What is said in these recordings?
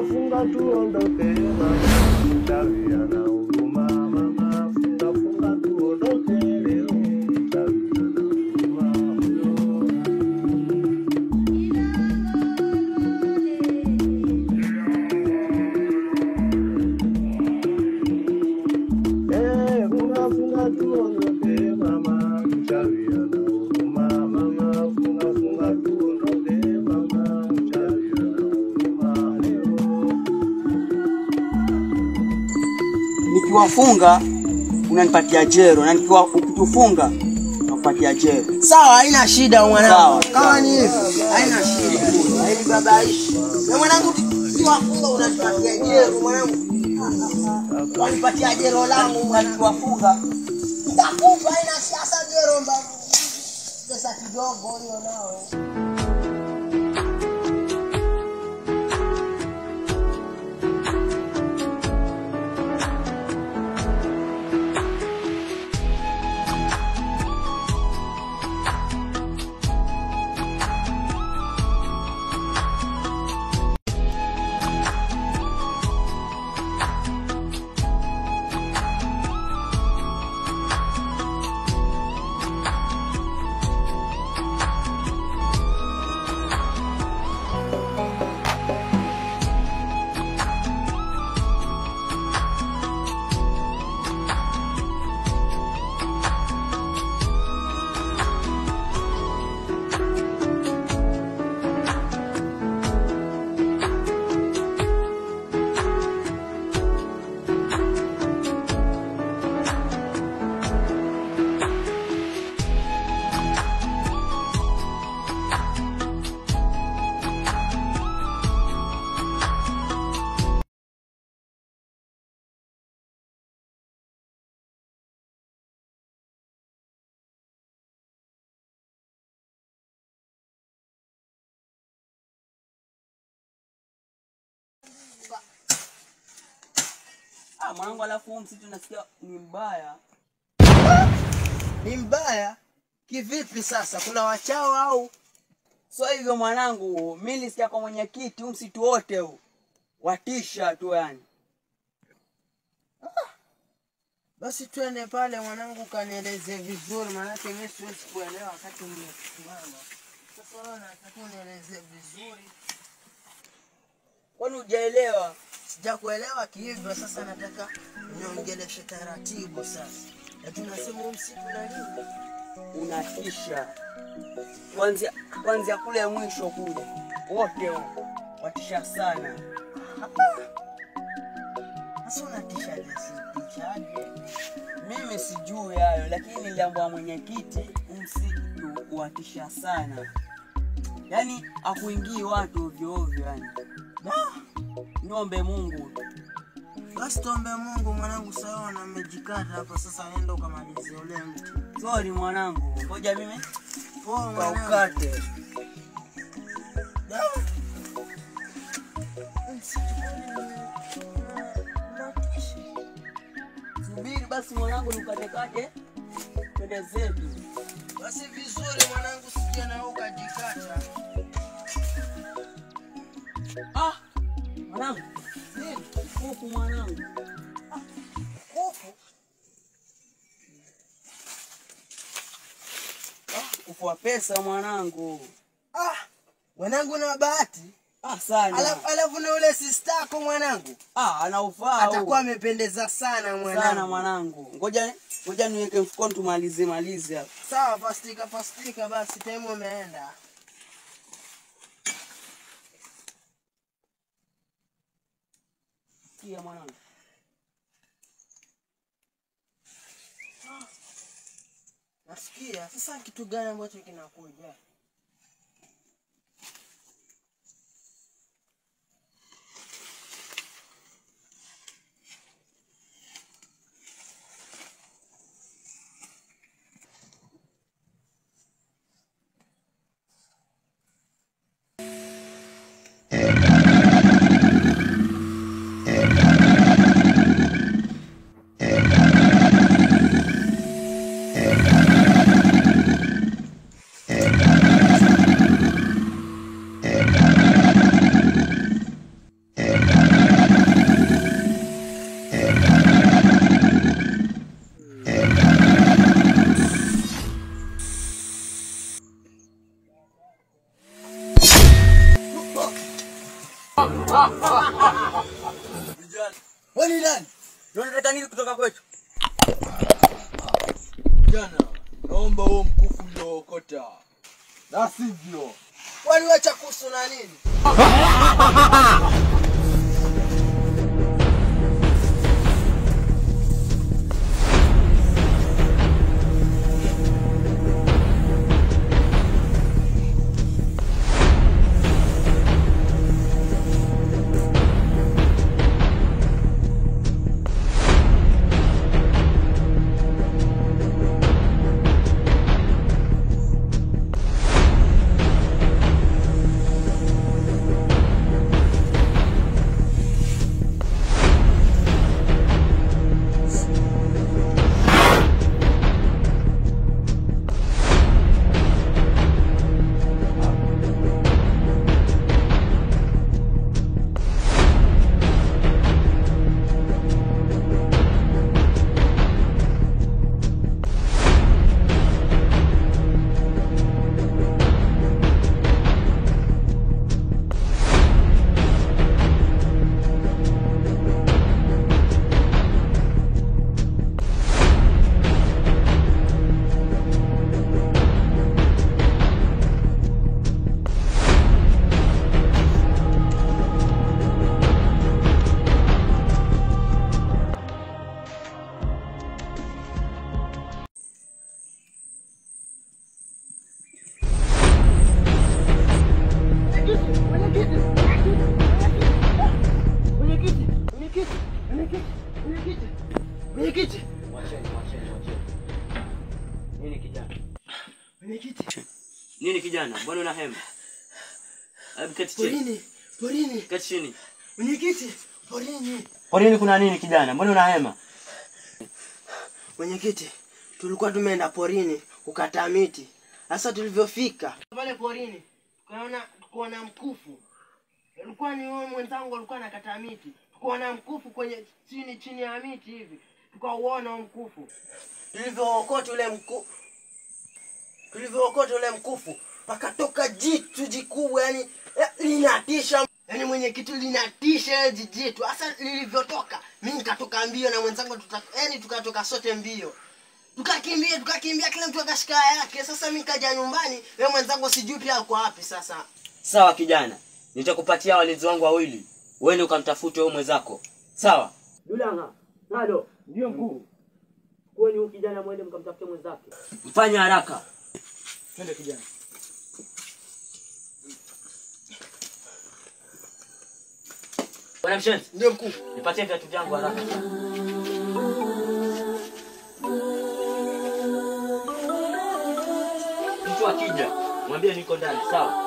funga tuondoke mama, mchawi ana huruma mama, funga funga tuondoke leo, mchawi ana huruma huyo. Funga funga tuondoke mama, mchawi ana huruma mama, funga funga tuondoke mama, mchawi ana huruma leo. Nikiwafunga unanipatia jero na nikiwa ukitufunga nakupatia jero. Sawa, haina shida mwanangu. Kama ni hivyo, haina shida. Haini babaishi. Na mwanangu tukiwafunga unanipatia jero mwanangu. Wanipatia jero langu mwanangu. Nikiwafunga nitakupa, haina siasa jero mbavu. Pesa kidogo hiyo nao. Mwanangu, alafu huu msitu nasikia ni mbaya. Ni mbaya? Kivipi sasa? Kuna wachawi au? So hivyo mwanangu, mimi nilisikia kwa mwenyekiti huu msitu wote huu watisha tu yani. Basi twende pale mwanangu kanieleze vizuri, maana mimi siwezi kuelewa wakati mmesimama. Sasa wewe unataka unieleze vizuri. Kwani hujaelewa? Sijakuelewa kihivyo, sasa nataka niongeleshe taratibu sasa. Na tunasema huu msitu na nini? Unatisha. Kwanzia kule mwisho kule. Wote huko watisha sana. Sasa unatisha tishaje? Mimi sijui hayo, lakini niliambiwa mwenyekiti msitu watisha sana. Yaani hakuingii watu ovyo ovyo yani. Niombe Mungu. Basi tuombe Mungu mwanangu, sawa na amejikata hapa sasa, nenda ukamalize ule mti. Sorry mwanangu, ngoja mimi poa mwanangu. Ukate. Subiri basi mwanangu nikatekate twende zetu. Basi vizuri mwanangu, sikia na wewe ukajikata. Mwanangu, nini? Kuku mwanangu. Kuku? Kuku wa pesa mwanangu. Mwanangu na bahati. Sana. Alafu na ule sister yako mwanangu. Anaufaa. Atakuwa amependeza sana mwanangu. Sana mwanangu. Ngoja niweke mfukoni tumalize malize hapa. Sawa, fastika basi time umeenda. Kia mwanangu. Nasikia. Sasa kitu gani ambacho kinakuja? Wewe ni nani? Unataka nini kutoka kwetu? Kijana, naomba huo mkufu uliookota. Na sivyo. Kwani wacha kuhusu na nini? Mwenyekiti. Mwacheni, mwacheni, mwacheni. Nini kijana? Mwenyekiti. Nini kijana? Mbona una hema? Hebu keti chini. Porini, porini. Keti chini. Mwenyekiti, porini. Porini kuna nini kijana? Mbona una hema? Mwenyekiti, tulikuwa tumeenda porini kukata miti. Sasa tulivyofika pale porini, tukaona tukaona mkufu. Alikuwa ni yule mwenzangu alikuwa anakata miti. Tukaona mkufu kwenye chini ya miti hivi. Tukauona huo mkufu. Tulivyookota ule mkufu, pakatoka jitu jikubwa, yani linatisha. Yani mwenyekiti, linatisha jitu. Sasa lilivyotoka, mimi nikatoka mbio na mwenzangu yani tukatoka sote mbio. Tukakimbia kila mtu akashika yake. Sasa mimi nikaja nyumbani, wewe mwenzangu sijui pia uko wapi sasa. Sawa kijana, nitakupatia walinzi wangu wawili. Wewe ukamtafute wewe mwenzako. Sawa? Dulanga, Nalo, ndio mkuu. Kwani huyu kijana mwende mkamtafute mwenzake. Mfanye haraka. Twende kijana. Bwana Mshenzi, ndio mkuu. Nipatie viatu vyangu haraka. Mtu akija, mwambie niko ndani, sawa?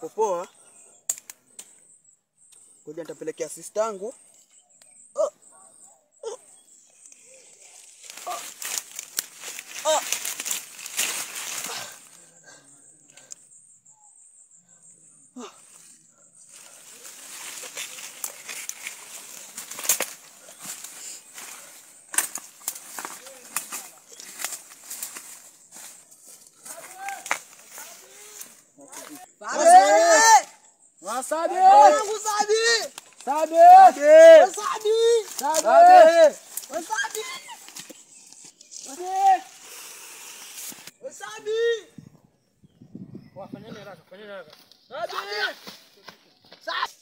uko poa. Ngoja nitapelekea sister yangu. Wasabi! Wasabi! Sabi! Wasabi! Sabi! Wasabi! Wasabi! Wafanyeni haraka, fanyeni haraka. Sabi! Sabi!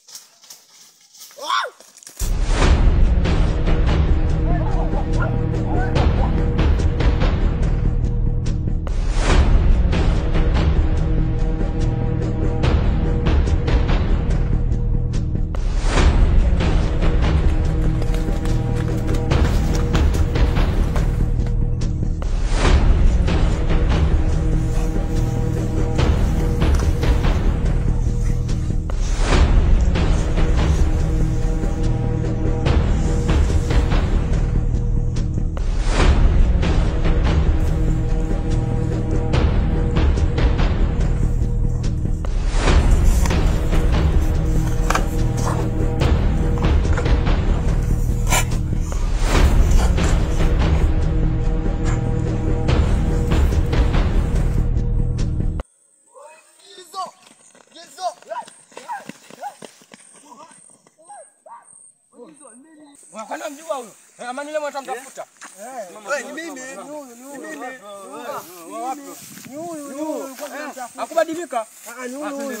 Hakubadilika. Ni huyu.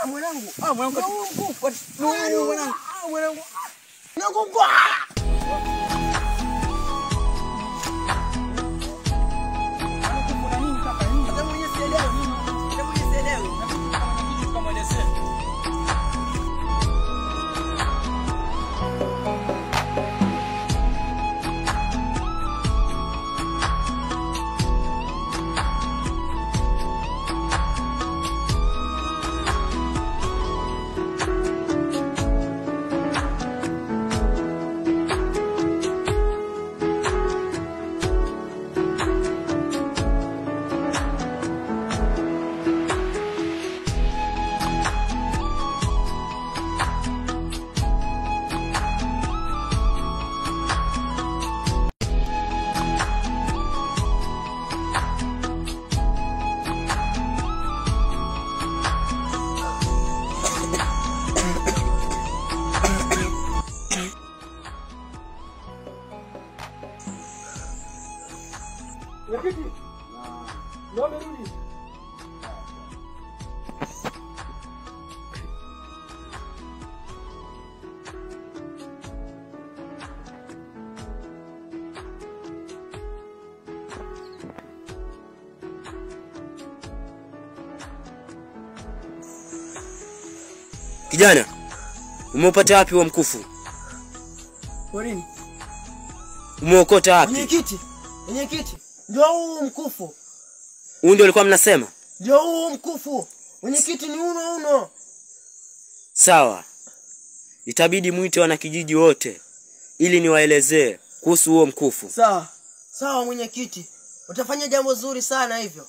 Mwanangu. Mwanangu. Mwanangu. Mwanangu. Mwanangu. Kijana, umeupata wapi huo mkufu? Porini. Umeokota wapi? Mwenyekiti, mwenyekiti, ndio huu mkufu. Huu ndio ulikuwa mnasema? Ndio huu mkufu. Mwenyekiti ni uno uno. Sawa. Itabidi muite wanakijiji wote ili niwaelezee kuhusu huo mkufu. Sawa. Sawa mwenyekiti. Utafanya jambo zuri sana hivyo.